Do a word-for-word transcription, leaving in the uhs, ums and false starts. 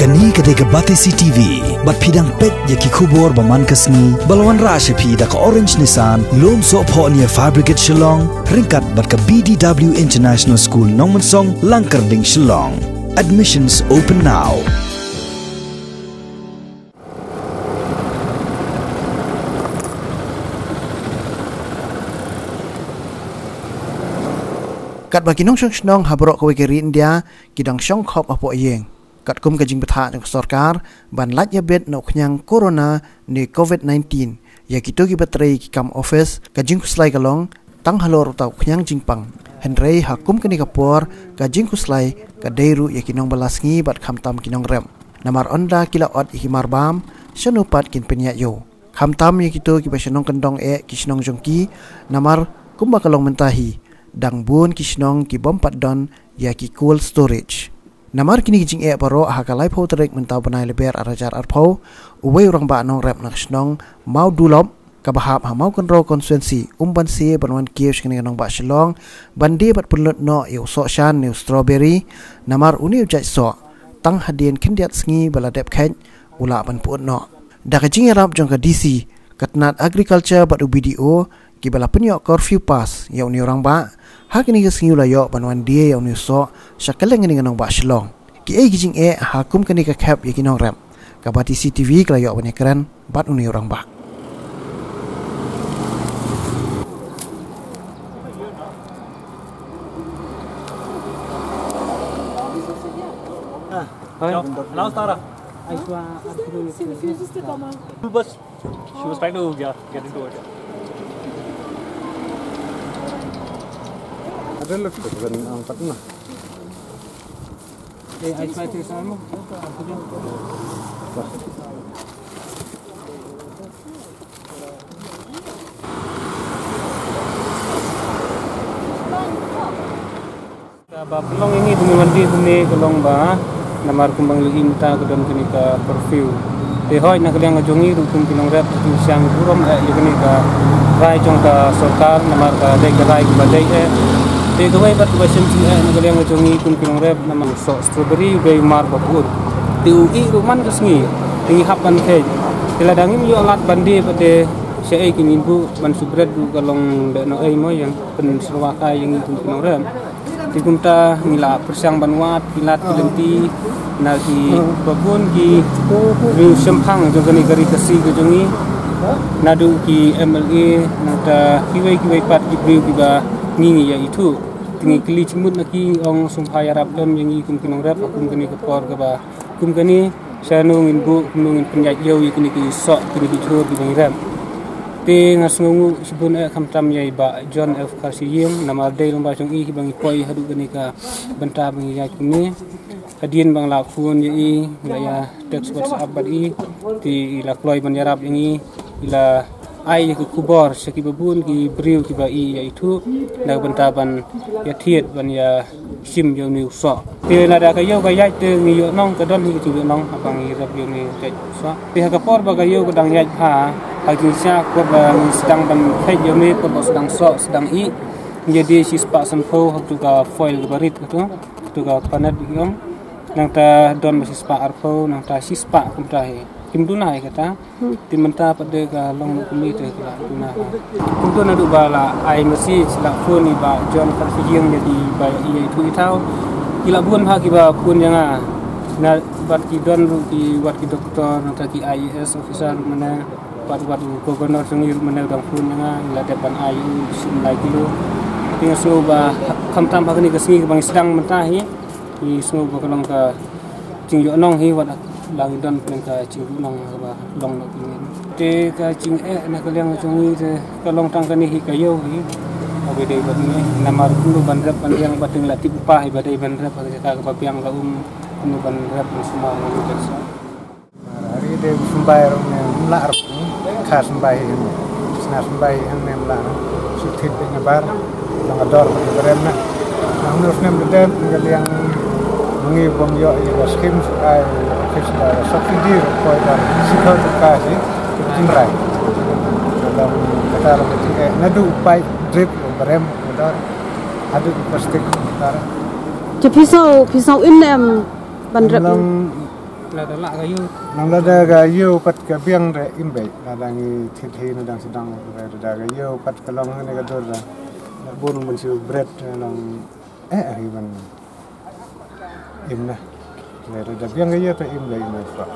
Kane ka dei ka Batesi T V, bad phi dang peit ïa ki khubor ba man ka sngi, ba la wanrah sha phi da ka Orange Nissan, Lumsohphohniafabricate Shillong, ryngkat bad ka B D W International School Nongmensong, Langkyrding, Shillong. Admissions open now. Katba ki nongshong shnong ha baroh kawei ka ri India ki dang shong khop hapoh ïing, katkum ka jingbthah jong ka sorkar ban lait ïabit na u khñiang corona ne covid nineteen ïa kito kiba trei ki kam office, ka jingkhuslai ka long tang halor uta u khñiang jingpang. Hynrei ha kum kane ka por, ka jingkhuslai ka dei ruh ïa ki nongbylla sngi bad khamtam ki nongrep. Namar ynda ki la ot ïa ki marbam, shano pat kin pynïaid ïew? Khamtam ïa kito kiba shnong kyndong eh ki shnong jong ki, namar kumba ka long mynta hi, dang bun ki shnong ki bym pat don ïa ki cold storage. Namar kine ki jingeh baroh, ha ka laiphew tarik mynta u bnai Lber ar hajar arphew, uwei u rangbah nongrep na ka shnong Mawdulop, kaba hap ha Mawkynrew constituency, um banse ban wan kiew sha kane ka nongbah Shillong ban die bad pynlut noh ïa u sohshan ne u strawberry, namar une u jait soh, tang hadien khyndiat sngi ba la dep kheit u lah ban pyut noh. Da ka jingïarap jong ka D C, ka tnat agriculture bad u B D O, kiba la pynïoh curfew pass ïa une u rangbah, ha kane ka sngi u la ïoh ban wan die ïa une u soh sha kylleng kane ka nongbah Shillong. Kiei ki jingeh ha kum kane ka khep ïa ki nongrep? Ka Batesi T V ka la ïoh ban ïakren bad une u rangbah. She was trying to, yeah, get into it. Kaba pynlong ïa ngi ba ngin wan die kumne ka long ba namar kumba ngi la ïohi mynta ka don kane ka curfew. Te hooid na ka liang ka jong ngi ruh kum ki nongrep, ki sngewsih burom eh ïa kane ka rai jong ka sorkar, namar ka dei ka rai kaba dei eh. Te kawei pat kaba sngewsih eh na ka liang ka jong ngi kum ki nongrep, namar u soh strawberry u dei u mar ba pyut. Te u ih ruh man ka sngi, te ngi hap ban kheit. Te lada ngim ïoh lad ban die pat, te shaei ngin buh ban shu bret ruh ka long beit noh ei mo, ïa pynsyrwa kai ïa ngi kum ki nongrep. Te kumta ngi la pyrshang ban wad ki lad ki lynti na kiba bun ki briew shemphang jong kane ka ri Khasi ka jong ngi, naduh ki M L A, nangta kiwei kiwei pat ki briew kiba ngi ngi ïa ithuh. Te ngi kylli jingmut na ki, ong sngewbha ïarap lem ïa ngi kum ki nongrep ha kum kane ka por kaba kum kane, shano ngin buh, kumno ngin pynïaid ïew ïa kine ki soh, kine ki jhur kiba ngi rep. Te nga sngewnguh shibun eh khamtam ïa i Bah John F Kharshiing, namar dei lyngba jong i kiba ngi poi haduh kane ka bynta ba ngi ïaid kumne. Hadien ba nga la phone ïa i, nga la ïa text WhatsApp bad i, te i la kloi ban ïarap ïa ngi, i la ai ïa ka khubor sha kiba bun ki briew kiba i ïa ithuh na ka bynta ban ïa thied ban ïa shim ïa une u soh. Te lada ka ïew ka ïaid te ngi ïoh nong, ka don hi ka jinglong haba ngi rep ïa une u jait soh. Te ha ka por ba ka ïew ka dang ïaid bha, ha ka jingshisha ka por ba ngi sdang ban peit ïa une, ka por ba sdang soh sdang ih, ngi ïa die shispah sanphew ha katu ka foil kaba rit katu, katu ka panet ba ki ong. Nangta don ba shispah arphew, nangta shispah kumta hi. Kim duna hi kata. Te mynta pat de ka long noh kumne te ka la duna ha. Kumta naduh ba la ai message, la phone i Bah John Kharshiing ïa kiba ïa ithuh i thaw. Ki la bun bha kiba phone ïa nga. Na bad ki don ruh ki wat ki doktor, nangta ki I A S officer ruh mynne, bad wat u governor jong ngi ruh mynne u dang phone ïa nga, la dep ban ai u shim lai kilo. Te nga sngew ba khamtam ha kane ka sngi kaba ngi sdang mynta hi, ngi sngew ba ka long ka jingïohnong hi, wat la ngi don pynban ka jingïohnong kaba long noh kumne. Te ka jingeh na ka liang jong ngi te ka long tang kane hi ka ïew hi. Kaba dei bad ngi namar kumno ban rep ban riang bad te ngi la tip u pa hi ba dei ban rep ha ka jaka kaba biang, la um kumno ban rep ban sumar na ka jaka. Ari dei u symbai ruh ne mla ar kha symbai hi. Sna symbai hi ne mla ar. Shu thit bad ngi bar. Long ador bad ngi barem na. Nang nus nem bedem ngi liang ngi bom ïoh ïa ka skim sukai office ba subsidy ruh koi ba sikha tu ka si. Jingrai. Long kata long ti eh nadu pai drip long barem ador. Adu plastik kata. Te phi sngew, phi sngew im ne em ban rep? Long Lada lah ka ïew. Nang lada ka ïew pat ka biang te im beit, lada ngi thied hi na dang sdang, lada ka ïew pat ka long ha kane ka dur, da bun bun shu bret, long eh hi ban im na. Lada biang ka ïew te im beit na pat.